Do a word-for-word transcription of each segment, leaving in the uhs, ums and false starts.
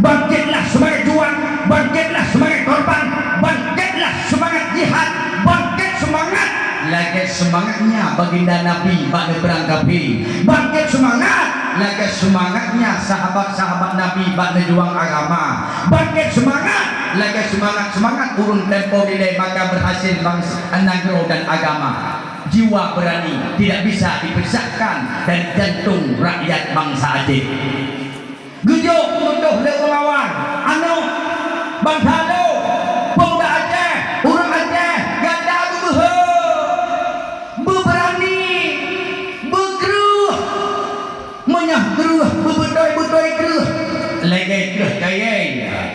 Bangkitlah seumangat juang, bangkitlah seumangat korban, bangkitlah seumangat jihad, bangkit seumangat lagèe seumangatnya baginda Nabi bak neupeurang kafé, bangkit seumangat lagèe seumangatnya sahabat-sahabat Nabi bak neujuang agama, bangkit seumangat lagèe seumangat-seumangat ureueng tempo dilèe maka berhasil bangsa, nanggroe dan agama. Jiwa berani tidak bisa dipisahkan dari jantung rakyat bangsa Aceh. Geujok meututoh lé ureueng awai, aneuk, bansa lôn, pemuda Aceh, ureueng Aceh, gata beubeuhe, beubeurani, beukreueh. Meunyoe kreueh, beubeutôi-beutôi kreueh, lagèe kreueh kayèe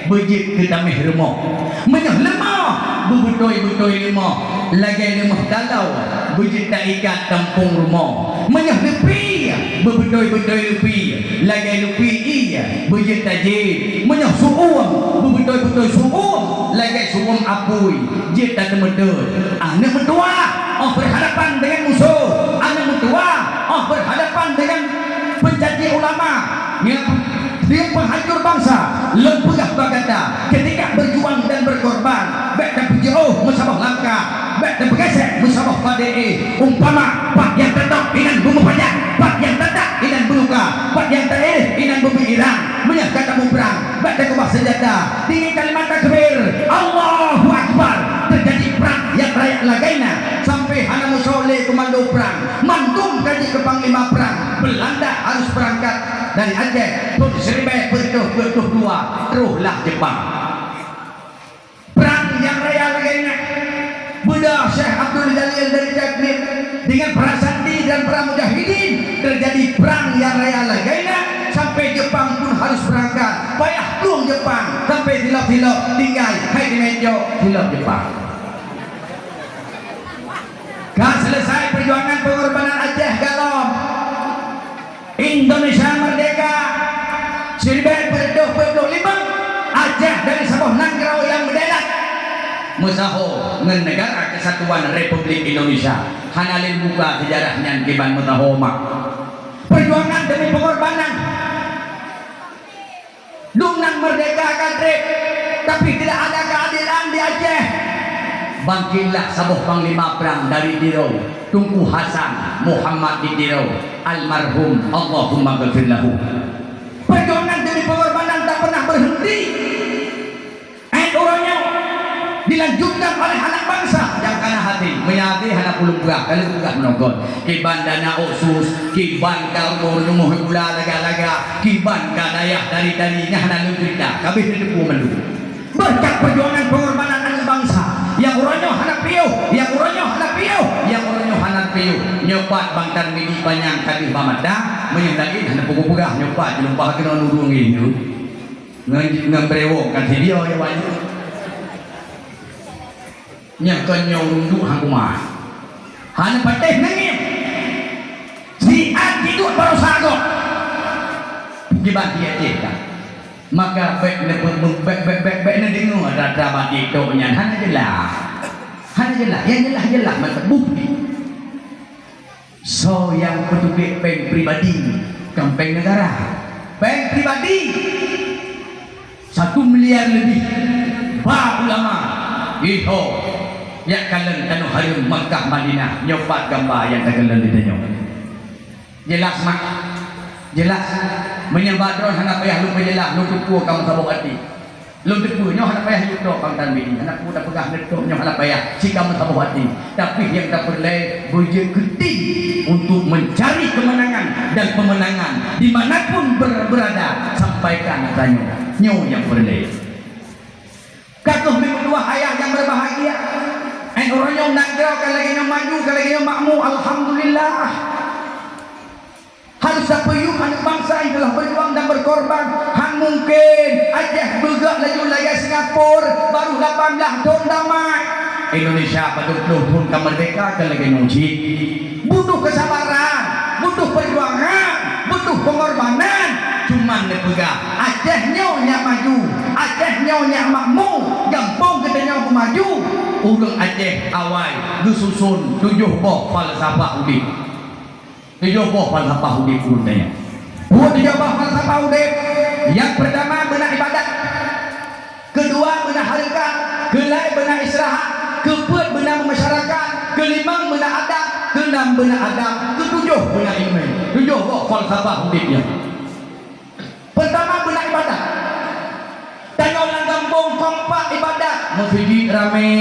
beujeuet keu tamèh rumoh. Meunyoe leumoh, beubeutôi-beutôi leumoh, lagèe leumoh taloe beujeuet taikat tampông rumoh. Meunyoe leupie, beubeutôi-beutôi leupie, lagèe leupie ie beujeuet tajieb. Meunyoe su'uem, beubeutôi-beutôi su'uem, lagèe su'uem apui jeuet tateumeuteut. Aneuk meutuwah 'oh beuhadapan deungon musoh, aneuk meutuwah 'oh beuhadapan deungon peucaci ulama, ngon Dia penghancur bangsa, lôn peugah bak gata, ketika berjuang dan berkorban, bèk tapeujiôh meusaboh langkah, bèk tapeugesek meusaboh padé éh. Umpama, pat nyang tatôb inan beumeupanjang, pat nyang tatak inan beuluka, pat nyang taéh inan beumeuirang. Meunyoe gata muprang, bèk takeubah seunjata, deungon kalimat takbir, Allahu Akbar, teujadi prang nyang raya lagèe na, sampai hana meusoe lé komando prang. Mandum ka jeuet keu panglima prang. Beulanda harôh beurangkat dari Aceh thôn siribèe peuet reutôh peuet ploh dua, troh lah Jeupang. Prang nyang raya lagèe nyan, beudôh Syekh Abdul Jalil dari Jaklin deungon para santri dan para mujahidin, teujadi prang nyang raya lagèe nyan, sampai Jeupang pun harôh beurangkat, payah plueng Jeupang, sampai silop-silop tinggai hai di meujok silop Jeupang. Ka seuleusai peujuangan peungorbanan Aceh galom. Indonesia merdeka siribèe peuet reutôh peuet ploh limong, Aceh dari saboh nanggroe nyang meudèelat meusaho ngon Negara Kesatuan Republik Indonesia. Hana lé buka seujarah nyan kiban meusaho mak. Peujuangan demi peungorbanan. Dum nan merdeka ka trép, tapi tidak ada keadilan di Aceh. Bangkitlah saboh panglima prang dari Tiro, Teungku Hasan Muhammad di Tiro, almarhum, Allahumma ghfir lahu. Perjuangan demi pengorbanan tak pernah berhenti. Ayat uroe nyoe dilanjutkan oleh anak bangsa nyang kana hati. Meunyo hati hana pulung peugah, ka lheueh peugah meunoe kon. Kiban dana otsus, kiban ka rumoh-rumoh gula laga-laga, kiban ka dayah tari-tari, nyan hana lôn cerita, ka abéh neuteupeue mandum. Beureukat peujuangan peungorbanan aneuk bangsa, nyang uroe nyoe hana piôh, nyang uroe nyoe hana piôh, nyang uroe nyoe hana piôh. Nyoe pat Bang Tarmidi panyang ka deuh bak mata, meunyoe laén hana peue kupeugah, nyoe pat jeuet lumpah keunoe nurung ngieng nyoe. Ngon, ngon brewok ka sibioe awaknyan. Nyang kon nyoe unduk hang kumae. Hana patéh neungieng. Siat jiduek baroesa gob. Kiban di Aceh ka. Maka bèk neupeu-, bèk, bèk, bèk, bèk neudeungoe atra-atra bak TikTok nyan. Hana jeulaih. Hana jeulaih. Nyang jeulaih-jeulaih mantong bukti. Soe nyang peutuléh péng pribadi, kon péng negara. Péng pribadi satu miliar lebih. Ba ulama, iho, jak kalon tanoh hareuem Makkah Madinah, nyoe pat gamba nyang takalon di tanyoe. Jeulaih mak? Jeulaih. Meunyoe bak droe hana payah lôn peujeulaih, lôn teupeue ka meusaboh até. Lôn teupeue nyoe hana payah yue trok Bang Tarmidi, hana peue tapeugah neutôk nyoe hana payah, cit ka meusaboh até. Tapi nyang tapeureulèe beujeuet keuti untuk mencari kemenangan dan pemenangan di mana pun ber-, berada, sampaikan atra nyoe. Nyoe nyang peureulèe. Ka kheueh meutuwah ayah nyang berbahagia. Nyan uroe nyoe nanggroe ka lagèe nyoe maju, ka lagèe nyoe makmu, alhamdulillah. Harus tapeuyuem aneuk bangsa nyang telah berjuang dan berkorban. Hana mungken Aceh beugöt laju lagèe Singapura, baru lapan blah thôn damai. Indonesia padum ploh thôn ka merdeka, ka lagèe nyoe cit. Butuh kesabaran, butuh perjuangan, butuh pengorbanan. Cuman neupeugah, Aceh nyoe nyang maju, Aceh nyoe nyang makmu, gampông geutanyoe beumaju. Ureueng Aceh awai geususun tujoh boh falsafah udép. Tujoh boh falsafah udép ureueng tanyoe. Peue tujoh boh falsafah udép? Nyang peurtama beuna ibadat, keudua beuna hareukat, keulhèe beuna istirahat, keupeuet beuna meusyarakat, keulimong beuna adab, keunam beuna adab, keutujoh beuna ileumèe. Tujoh boh falsafah udép nyan. Peurtama beuna ibadat. Tanyoe lam gampông kompak ibadat, meuseujid ramé.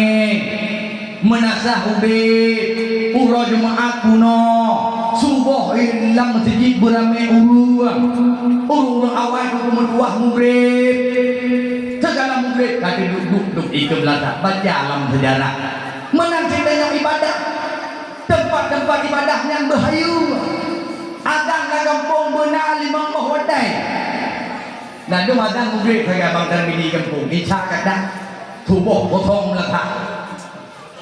Meunasah udép, uroe Jumaat bunoe, suboh lam meuseujid beuramé ureueng. Ureueng-ureueng awai keu meutuwah mugrib. Seugala mugrib ka teuduek-duek lam ikeu beulata, baca lam seujarah. Meunan cit tanyoe ibadat. Teumpat-teumpat ibadah nyang beuhayeue. Azan lam gampông beuna limong boh watèe. Ladôm azan mugrib sagai bang Tarmidi gampông, isya ka that, suboh kosong meulakat.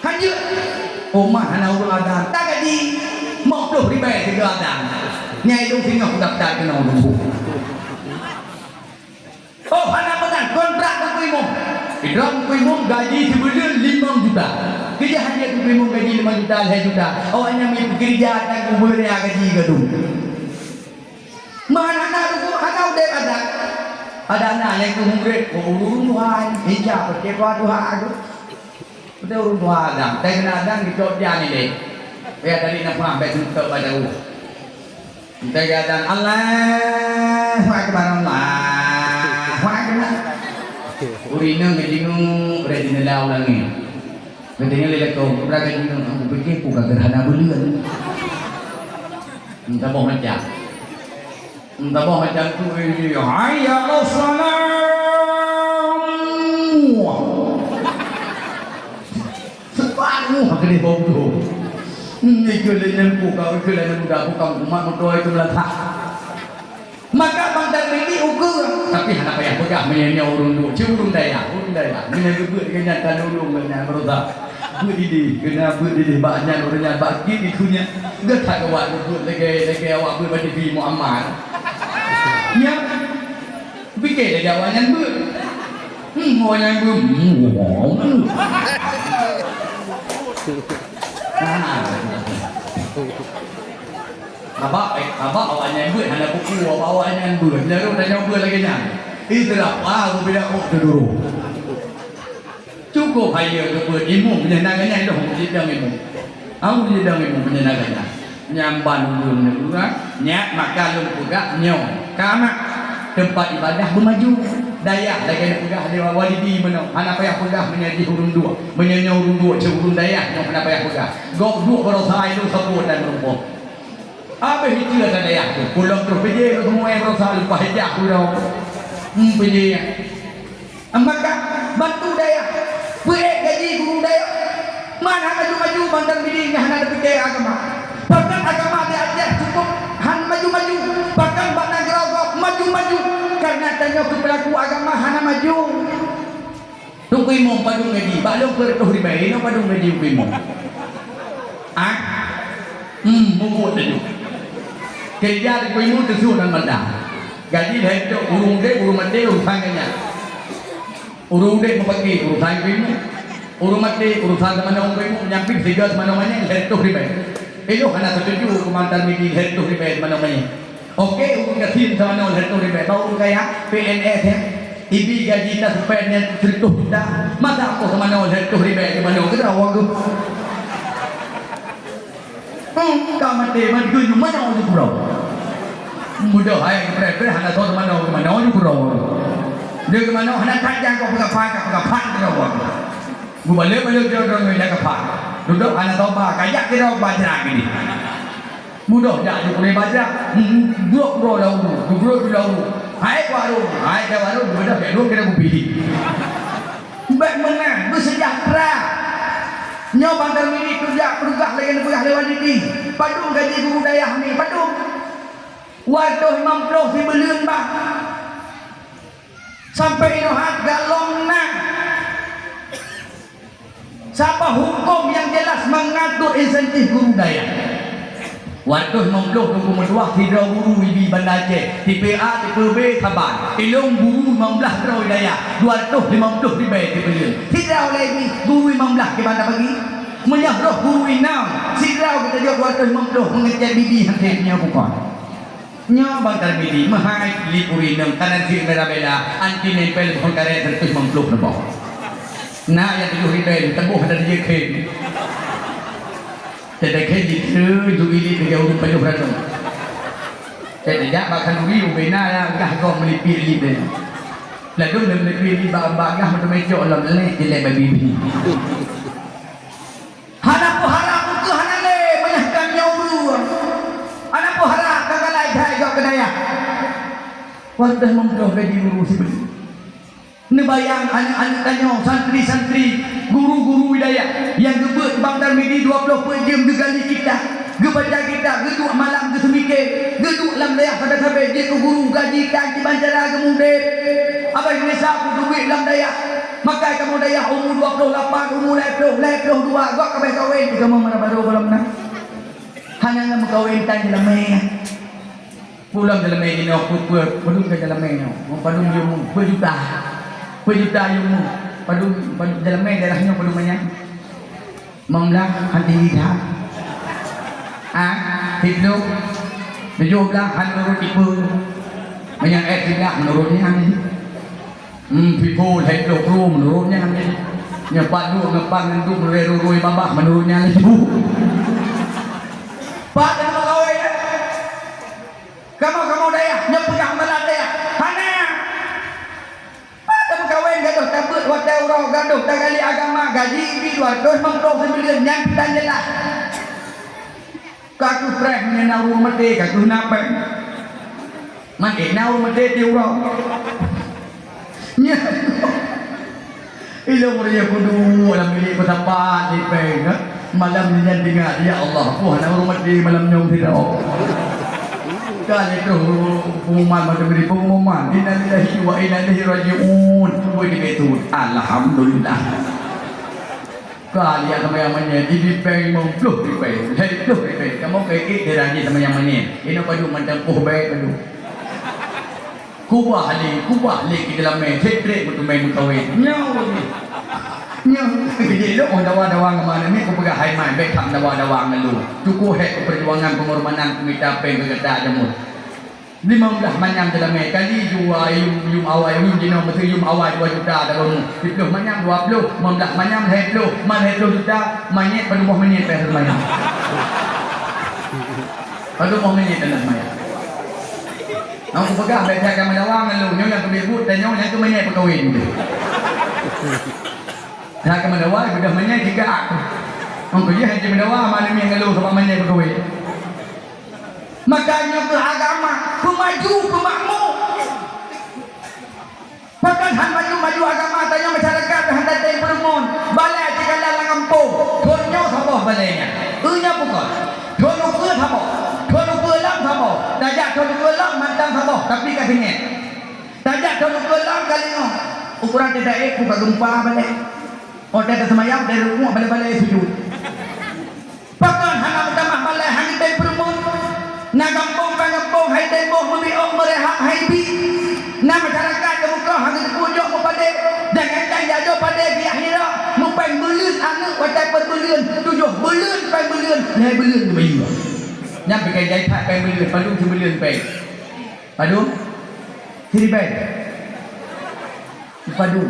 Ka jeuet, oh mah hana ureueng azan, tagadi lhèe plôh ribèe sigoe azan. Nyan lôn singoh daftar keunoe lôn. Oh, hana meunan, kontrak Teungku Imum. Sidroe Teungku Imum gaji sibuleuen limong juta. Keujah han jeuet Teungku Imum gaji limong juta, lhèe juta. Awaknyan meukeurija dan kubeuraya gaji gadôh. Meuhana-hana Teungku, hana udép adat. Adat na nyang keu murit, oh, ureueng Tuhan, ija, peucaya Tuhan, aduh. Beutôi ureueng tuha azan, tai keunan azan geucok jan ilèe. Ya tadi na paham bèk seuntok bak jauh. Entai geuazan, Allahu Akbar, Allahu Akbar. Ureueng inong geujingeuk, ureueng jeuneula u langèt. Geudeungö lé lakoe, ureueng geujingeuk, "Aku pikir ku ka geuhana buleuen." Entah boh macam. Entah boh macam tu, eh, "Hayya 'alas shalah." Separuh keuneuk bau tu. Ni keu lé nyang ku kau, keu lé nyang muda, bukan umat moto itu melasah. Maka bang dan bini ukeue, tapi hana payah peugah meunyoe nyoe ureueng duek, cit ureueng dayah, ureueng dayah. Meunyoe geubeuet keu nyan ka lôn lôn ngon nyan beureusa. Beuet idéh, keu nyan beuet idéh, bak nyan ureueng nyan bak kiri keu nyan. Geutak gawat geubeuet lagèe, lagèe awak beuet bak T V Muammar. Nyan. Pike lagèe awak nyan beuet. Hmm, awak nyan beuet. Hmm, awak nyan beuet. Ah. Sabab, eh, sabab awak nyan beuet hana buku, awak, awak nyan beuet. Nyan lôn tanyong beuet lagèe nyan. Ih, teurap, ah, beubeda kok teuduro. Cukôp hayeue keu beuet imeum, meunyoe na geuh nyan lôn sidang imeum. Hana sidang imeum meunyoe na geuh nyan. Nyan ban ureueng nyan, nyan maka lôn peugah nyoe. Ka mak, teumpat ibadah beumaju. Dayah lagèe neupeugah lé Walidi meunoe, hana payah peugah meunyoe jih ureueng duek. Meunyoe nyoe ureueng duek, cit ureueng dayah, nyoe hana payah peugah. Gob duek baroesa ilôn sapeue dan meurumpok. Abéh itu ata dayah tu, pulang terus pijé keu semua baroesa leupah ijak uroe. Hmm, pijé. Maka bantu dayah, peuék gaji guru dayah. Man hana maju-maju bantan bidin nyang hana teupike agama. Bahkan agama di Aceh cukup han maju-maju. Bahkan bak nanggroe gob maju-maju. Karena tanyoe keu peulaku agama hana maju. Teungku Imum padum gaji, bak lôn peuet reutôh ribèe, inoe padum gaji Teungku Imum? Ah? Hmm, mubuet laju. Keurija Teungku Imum teusu dan mada. Gaji lhèe reutôh, ureueng udép, ureueng maté, urusan geuh nyan. Ureueng udép meupaki urusan Teungku Imum. Ureueng maté urusan seumanö Teungku Imum, nyan pih sigoe seumanö manyang lhèe reutôh ribèe. Ilôn hana seutuju keu mantan midi lhèe reutôh ribèe seumanö manyang. Oke, ureueng gasien seumanö lhèe reutôh ribèe, bak ureueng kaya, P N S nyan. Ibi gaji ta seupet nyan sireutôh juta. Masa aku seumanö lhèe reutôh ribèe seumanö keudroe geuh. Hmm, ka maté, man geunyoe mano jih keudroe. Mudah hai, preh-preh hana soe mano, mano jih keudroe. Dia ke mano hana tajang kau peugah pat, kau peugah pat keudroe. Geubalek-balek keudroe, keudroe jak keu pat. Duduk hana toba, kajak keudroe bajra gini. Mudah jak jukuri bajra, hmm, dua puluh lau, dua puluh lau. Hai warung, hai ke warung, mudah bek dua kira kupi. Bèk meunan, beuseujahteura. Nyoe bang Darmini peugah, peugah lagèe neupeugah lé Walidi. Padum gaji guru dayah mi, padum? Dua reutôh limong ploh sibuleuen bah. Sampai inoe hat galom na. Saboh huköm nyang jelas mengatur insentif guru dayah. Dua reutôh limong ploh Teungku meutuah sidroe guru ibi Banda Aceh, tipe A, tipe B, saban. Ilôn guru limong blah droe dayah, dua reutôh limong ploh ribèe sibuleuen. Sidroe lé ibi guru limong blah keu Banda Pagi. Meunyoe roh guru inong, sidroe geutanyoe dua reutôh limong ploh meungecèt bibi han sép nyoe bukon. Nyoe Bang Tarmidi, meuhai li puri nem, kanan jih Mirabella, anti nempel phon karet seratus lima puluh neuboh. Na nyang tujoh ribèe, teuboh dari jeuet khem. Teudeungoe jiteuju ilit lagèe ureueng pajoh ranong. Teudeungoe bak khanuri ubena nyang gah goh meulipit ilit nyan. Ladôm lom meulipit ilit bak, bak gah meuteumé cok lom lé jilét babi. Hana peuharap ukeue hana lé meunyoe ka nyoe ureueng. Hana peuharap ka galai jai gob keu dayah. Watèe meudoh gaji guru sibeudôh. Neubayang aneuk-aneuk tanyoe, santri-santri, guru-guru wilayah nyang geubeuet Bang Tarmidi dua ploh peuet jeuem geugali kitab, geubaca kitab, geuduek malam geuseumike, geuduek lam dayah sabe-sabe jeuet keu guru, gaji tan kiban cara geumudép. Abah Indonesia peuduek lam dayah. Makai kamoe dayah umu dua ploh lapan, umu lhèe ploh, lhèe ploh dua, gob ka abéh kawen, kamoe meunan barô gohlom na. Hana ngon meukawen tan jeulamé. Pulang jeulamé jinoe, peue-peue, padum ka jeulamé nyoe. Padum yum, peujuta. Peujuta yum. Padum, padum jeulamé daerah nyoe padum manyang. Limong blah han tinggi that. Ah, siplôh. Tujoh blah han nurot tipe. Manyang eh siblah menurut nyan. Hmm, pipol, hek ploh kru menurut nyan. Nyoe pat duek ngon pat ngon duek meuroi-roi babah menurut nyan laju. Pat ngon meukawen, eh? Kamoe-kamoe dayah, nyoe peugah malam dayah. Hana. Pat meukawen gadoh tabeuet watèe uroe, gadoh tagali agama, gaji pih dua ratus lima puluh sibuleuen, nyan pih tan jeulaih. Ka kheueh preh meunyoe na ureueng maté, ka kheueh na péng. Man ék na ureueng maté tiep uroe. Nyan. Ilôn meureuya kudu lam bilék peusapat di péng, ha? Malam nyan teuingat, "Ya Allah, peue na ureueng maté malam nyoe sidroe." Ka lheueh troh pengumuman, masa bri pengumuman, "Innalillahi wa inna ilaihi raji'un." Woi, di betul. Alhamdulillah. Ka lihat sama yang manyét, ibi péng limong ploh ribèe, lhèe ploh ribèe. Kamoe keu ék dirajih sama yang manyét. Inoe padum mantong poh bèe padum. Kubah lé, kubah lé keu jeulamé, trép-trép meuteumé meukawen. Nyoe lé. Nyoe, jadi lôn dawa-dawa ngon mana ni, kupeugah hai mai, bèk that dawa-dawa ngon lôn. Cukup hèk peujuangan pengorbanan, kumita péng keu gata jameun. Limong blah manyam jeulamé, kali dua yum, yum awai, yum jinoe meuteue yum awai dua juta dalam. Siplôh manyam dua ploh, limong blah manyam lhèe ploh, man lhèe ploh juta, manyét padum boh manyét payah seumayang. Padum boh manyét payah seumayang. Nyang kupeugah bèk that ka meudawa ngon lôn, nyoe nyang keubiet buet, dan nyoe nyang keu manyét peukawen. That ka meudawa, beudôh manyét jigak. Nyang keu jih hana meudawa, mana mi ngon lôn sabab manyét peukawen. Maka nyoe keuh agama, peumaju, peumakmu. Pakon han maju-maju agama tanyoe masyarakat hana tem peureumeun. Balèe cit ka lam gampông. Thôn nyoe saboh balèe nyan. Eu nyoe bukon. Thôn ukeue saboh. Thôn ukeue lom saboh. Tajak thôn ukeue lom mantong saboh, tapi ka teungét. Tajak thôn ukeue lom ka lingoh. Ukuran teudaék buka geumpa balèe. Oh, teuka seumayang, teuka rukuk, balèe-balèe sujud. Pakon hana meutamah balèe han geutem peureumeun? Na gampông, ban gampông hai tem boh meubiôh meureuhak hai bi. Na masyarakat geumeukoh han geuteupeue jok meupadé. Jangan-jangan jajoe padé di akhira meupéng buleuen aneuk watèe peubuleuen, tujoh buleuen péng buleuen, lhèe buleuen geubayeue. Nyan pike jai that péng buleuen, padum sibuleuen péng. Padum? Siribèe. Padum?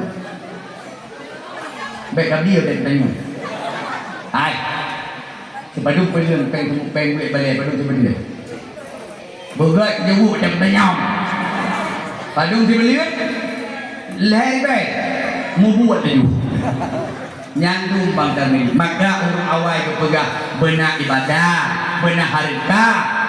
Bèk ka bie bèk tanyong. Hai. Sipadum peuleuen péng, péng buet balèe padum sibuleuen. Beugöt jeuwuek macam tanyong. Padum sibuleuen? Lhèe ribèe. Mubuet laju. Nyan dum bang kami. Maka ureueng awai geupeugah beuna ibadah, beuna hareuta,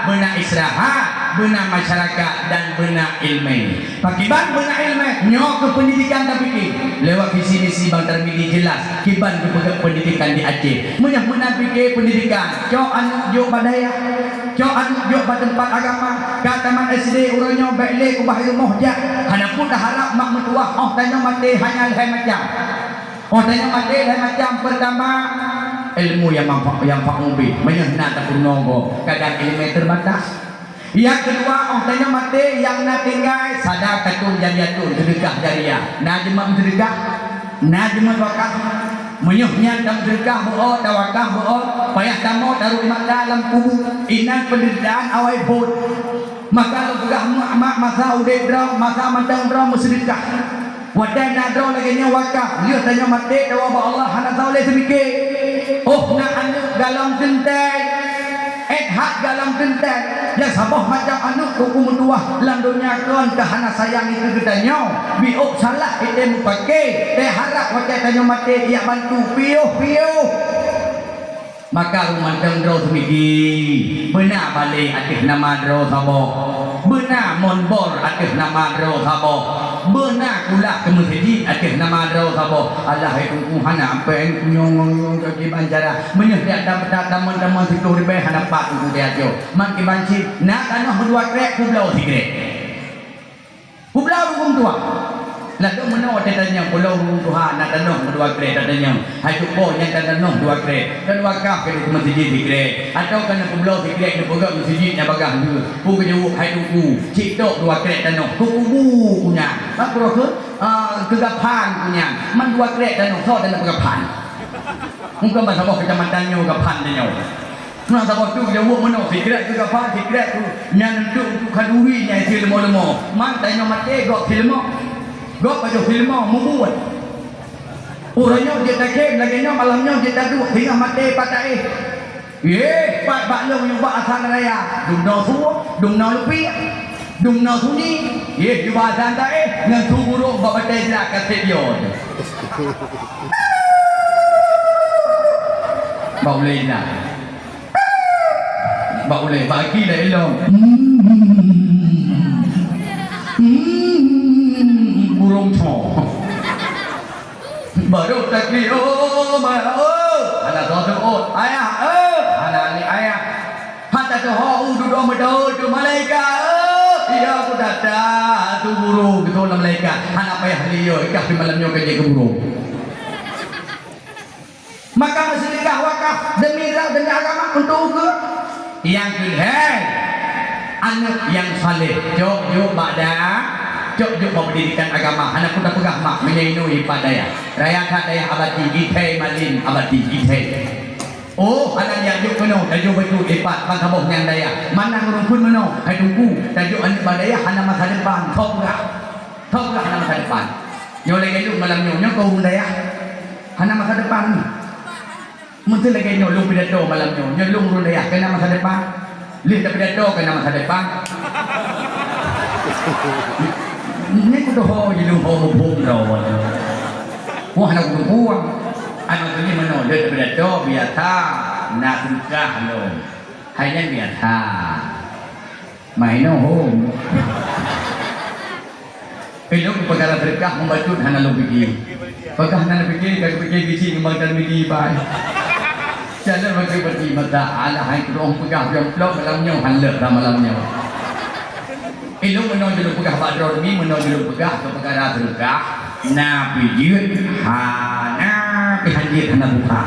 beuna istirahat, beuna masyarakat dan beuna ileumèe. Pakiban beuna ileumèe, nyoe keuh peundidikan tapike. Lewat visi misi Bang Tarmidi jelas kiban geupeugah peundidikan di Aceh. Meunyoe meunan pike peundidikan, cok aneuk jok bak dayah, cok aneuk jok bak teumpat agama, ka tamat S D uroe nyoe bèk lé keubah i rumoh jak. Hana peue taharap mak meutuwah, 'oh tanyoe maté hanya lhèe macam. 'Oh tanyoe maté lhèe macam, peurtama, ilmu nyang manfa-, nyang manfaat ubé, meunyoe na tapeurunoe gob, kadang ileumèe teubatas. Nyang keudua, 'oh tanyoe maté nyang na tinggai, sadakatun jariyatun, seudeukah jariyah. Na jeumat meuseudeukah, na jeumat wakaf. Meunyoe nyan tameuseudeukah beu-o, tawakaf beu-o, payah tamong taruh mata lam kubu, inan peundeuritaan awai bot. Maka lôn peugah mak-mak masa udeb droe, masa mantong droe meuseudeukah. Watée na droe lagée nyoe wakaf, lheueh tanyoe maté tawoe bak Allah hana soe lé seumike. Oh na aneuëk galom teuntée, ék that galom teuntée. Nyang saboh macam aneuëk kuku meutuwah lam donya kon ka hana sayang dikeue geutanyoe. Biôk salah ék tée mupake, tée harab watée tanyoe maté jak bantu piôh-piôh. Maka ureuëng mantong droe seumiki, beuna balée ateueh nama droe saboh, beuna monbor ateueh nama droe saboh, beuna kulah keu meuseujid ateueh nama droe saboh. Alah hai Teungku hana ampén kunyong-kunyong kaki bancara. Meunyoe tiak dam-, dam-, daman-daman siploh ribée hana pat Teungku teuacoe. Man kiban cit na tanoh meudua krek kubloe sikrek. Kubloe ureuëng tuha. Ladôm meunoe watée tanyong, kubloe ureuëng tuha na tanoh meudua krek tatanyong. Hai cuko nyang tanoh dua krek. Kan wakaf keu meuseujid sikrek. Atawa kan kubloe sikrek neupeugét meuseujid nyang bagaih dua. Peue geujaweueb hai Teungku, cit tok dua krek tanoh. Keu kubu kunyang. Pakroe keu, ah, keu gaphan kunyang. Man dua krek tanoh, soe tanoh peugaphan. Mungken bak saboh keucamatan nyoe gaphan tanoh. Meunan saboh tu geujaweueb meunoe, sikrek keu gaphan, sikrek keu nyan untuk, untuk khanduri nyang isi leumo-leumo. Man tanyoe maté gob sileumo. Gob pajoh sileumo mubuet. Uroe nyoe jeuet takhém lagée nyoe, malam nyoe jeuet taduek, singoh maté pat taéh. Yeh, pat bak lôn nyoe bak asai raya. Dumnoe suwoh, dumnoe lupiek, dumnoe suni. Yeh, jubah asai taéh ngon su burong bak batée jrat ka sép yo. Bak ulée na. Bak ulée, bak aki dah ilong. Hmm. Hmm. Burong cok. Baru takli, oh, ma-, oh. Hana soe teuôt. Ayah, oh. Hana ni ayah. Hana soe, oh, dudoe meudaue tu malaikat, oh. Iya, aku datang. Tu burong, gitu lah malaikat. Hana payah liyo, ikah di malam nyoe kerja ke burong. Maka meuseudeukah wakaf deumi droe, deumi agama untuk ukeue. Nyang keuhai, aneuëk nyang saleh, cok jok bak da, cok jok bak pendidikan agama. Hana pun tapeugah mak, meunyoe inoe ipat dayah. Raya that dayah Abati, ithai malin Abati, ithai. Oh, hana jak jok keunoe, tajok bacut ipat, ban saboh nyang dayah. Manang ureuëng pun meunoe, hai Teungku, tajok aneuëk bak dayah hana masa depan, thok peugah. Thok peugah hana masa depan. Nyoe lagée lôn malam nyoe, nyoe keu ureuëng dayah. Hana masa depan ni. Meunteuk lagée nyoe lôn pidato malam nyoe, nyoe lôn ureuëng dayah keu na masa depan. Lheueh tapidato keu na masa depan. Nyoe kudoho jileueng ho muphom droe. Wah, na kuduek puang. Ai maksud jih meunoe, lheueh tapidato biasa na seukah lom. Hai nyan biasa. Main no home. Ilong peukara seudeukah meubacut hana lôn pike. Peugah hana lôn pike, ka geupike gisi ngon bang Tarmidi bai. Calon wakil parti mata Allah hai kurong peugah pion plok malam nyoe han leuek dah malam nyoe. Ilong meunoe jeuet lôn peugah bak droe mi, meunoe jeuet lôn peugah keu peukara seudeukah. Na pih jeuet, hana pih han jeuet hana buka.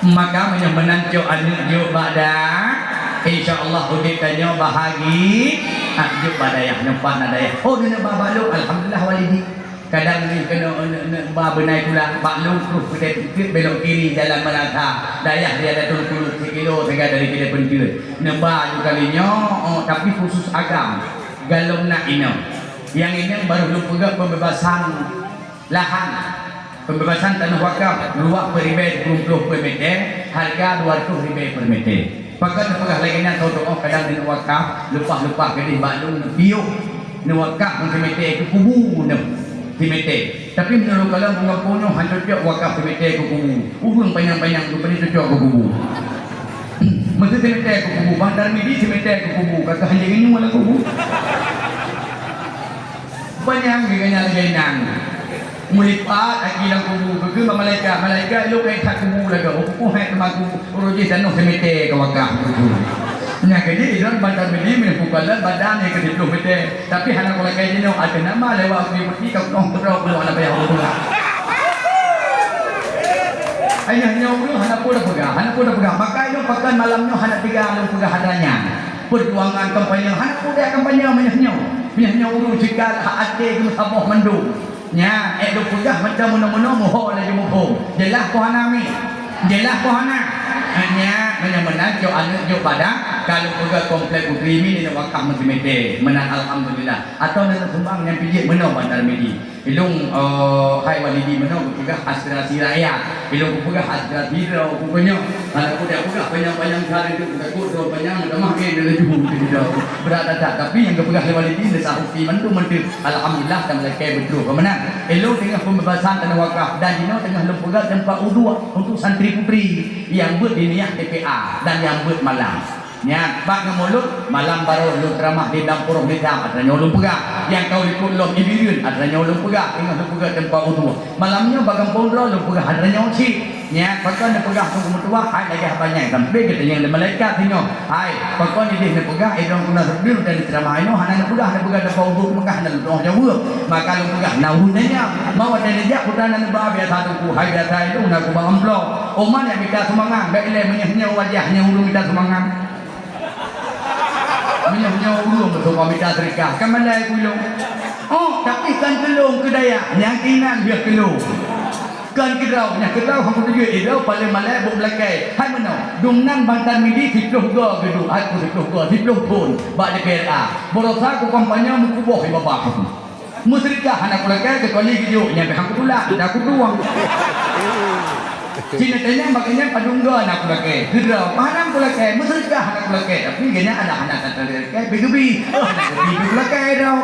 Maka meunyoe meunan cok aneuëk jok bak da, insya Allah udeb tanyoe bahagi. Ah, jok bak dayah, nyoe pat na dayah. Oh, neuneuk ba bak lôn, alhamdulillah walidi. Kadang ni keunoe neuneuk ba beunai kula, bak lôn troh keudeh teukeuet belok kiri jalan Meunasah. Dayah Riyadatul Qulub sikilo sagai dari keudeh peunteut. Neuba laju kali nyoe, oh, tapi khusus agam. Galom na inong. Nyang inong barô lôn peugah pembebasan lahan. Pembebasan tanoh wakaf luwah per ribée sikureueng ploh per mete, hareuga dua reutôh ribée per mete. Pakon neupeugah lagée nyan, soe teuôt kadang neuneuk wakaf, leupah-leupah keudeh bak lôn neupiôh, neuwakaf ngon simete keu kubu neuh, simete. Tapi meunurot kalon peungampôn nyoe han cocok wakaf simete keu kubu. Ureuëng panyang-panyang tu paling cocok keu kubu. Meusti simete keu kubu, bang Tarmidi simete keu kubu, ka keuh han jeuet nyoe lam kubu. Panyang geuh nyan lagée nyan. Meulipat aki lam kubu, geukheun bak malaikat, "Malaikat, lôn ék that kubu lagée, oh, kubu hai teuma kubu, uroe jih tanoh simete ka wakaf kubu." Nyan keuh jih idong bang Tarmidi meunyoe kukalon badan nyang keu siplôh mete, tapi hana kulakée jinoe, ateueh nama lewat kubu putih ka kunoh keudroe kuloh hana payah ureuëng tuha. Ayah nyoe ureuëng hana peue tapeugah, hana peue tapeugah. Maka nyoe pakon malam nyoe hana teuga lôn peugah haba nyan. Peujuangan kampanye hana peue kampanye meunyoe nyoe. Meunyoe nyoe ureuëng sigal hak até geumeusaboh mandum. Nyan, ék lôn peugah macam meunoe-meunoe meuho laju muphom. Jeulaih peue hana mi? Jeulaih peue hana? Nyan, meunyoe meunan jok aneuëk jok bak da, Ka lôn peugah komplek Putri Min, neuk wakaf meusimete, meunan alhamdulillah. Atawa neuk sumbang nyang pijék meunoe Bantar Midi. Ilôn, eh, hai Walidi meunoe geupeugah aspirasi rakyat. Ilôn geupeugah aspirasi droe, geupeugah nyoe. Hana kupeugah panyang-panyang cara itu, takot droe panyang, tamah ke laju. Brat that, tapi nyang geupeugah lé Walidi, neusahut mandum mantong. Alhamdulillah, dan meulakée beutôi keu meunan. Ilôn teungoh pembebasan tanah wakaf, dan jinoe teungoh lôn peugah teumpat uduk untuk santri putri nyang beuet di Niah T P A dan nyang beuet malam. Nyan, bak ngon mulod, malam barô lôn teuramah di Dampurong Nizam, atra nyoe lôn peugah. Nyang ka likot lom Ibireuen, atra nyoe lôn peugah, teungoh lôn peugah teumpat uduk. Malam nyoe bak gampông droe lôn peugah, atra nyoe cit. Nyan, pakon neupeugah keu meutuwah, hai lagée haba nyan, sampoe geutanyong lé malaikat singoh. Hai, pakon ideh neupeugah, idong guna seudeuh dan ceramah inoe, hana neupeugah, neupeugah teumpat uduk Mekah, hana lôn jaweueb. Maka lôn peugah, na ureueng nyan. Mau watée neujak, kuta na neuba biasa teungku, hai biasa ilôn na kuba amplop. Oma nyang mita sumbangan, bék ilée meunyoe nyoe wajah nyang ureueng mita sumbangan. Meunyoe nyoe ureueng meutuwah mita seudeukah, kan mandai keu lôn. Oh, tapi kan keu lôn keu dayah, nyang keunan lheueh keu lôn. Kan keu droe, nyang keu droe hana tuju, eh, droe paléng malée buet meulakée. Hai meunoe, dumnan Bantar Midi siploh goe geuduek, hai ku siploh goe, siploh thon bak D P R A. Baroesa ku kampanye meukuboh di babah. Meuseudeukah hana kulakée, keucuali geujok nyan pih hana kutulak, dah kutueng. Sinoe tanyong bak nyan padum goe hana kulakée, keudroe, hana kulakée, meuseudeukah hana kulakée, tapi geuhnyan ada hana kulakée, beugeubri, hana geubri kulakée dah.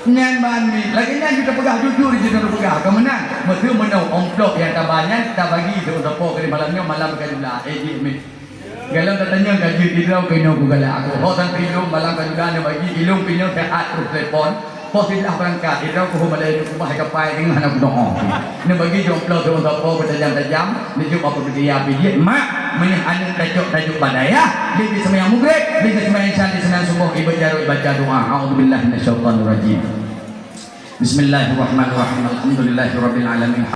Nyan ban mi, lagée nyan kita peugah jujur, kita peugah keu meunan. Meuseu meunoe amplop nyang taba nyan, tabagi siuroe sapo keu malam nyoe, malam ka jula, eh, jih mi. Galak tatanyong ka jeuet sidroe keunoe kugalak. Aku ho santri ilôn malam ka juga neubagi ilôn keunoe sehat terus telepon. Ho siblah beurangkat, sidroe kuhu malée neuk ubah kapai deungon hana kudoe. Neubagi jomplo siuroe sapo beutajam-tajam, neujok bak peubeudia pijék, "Mak, meunyoe aneuk tacok tajok bak dayah, lé jiseumayang mugreb, lé jiseumayang isya, lé jiseumayang suboh, ibaca jaroe, ibaca doa." A'udzubillahi minasyaitonirrajim. Bismillahirrahmanirrahim. Alhamdulillahirabbil alamin.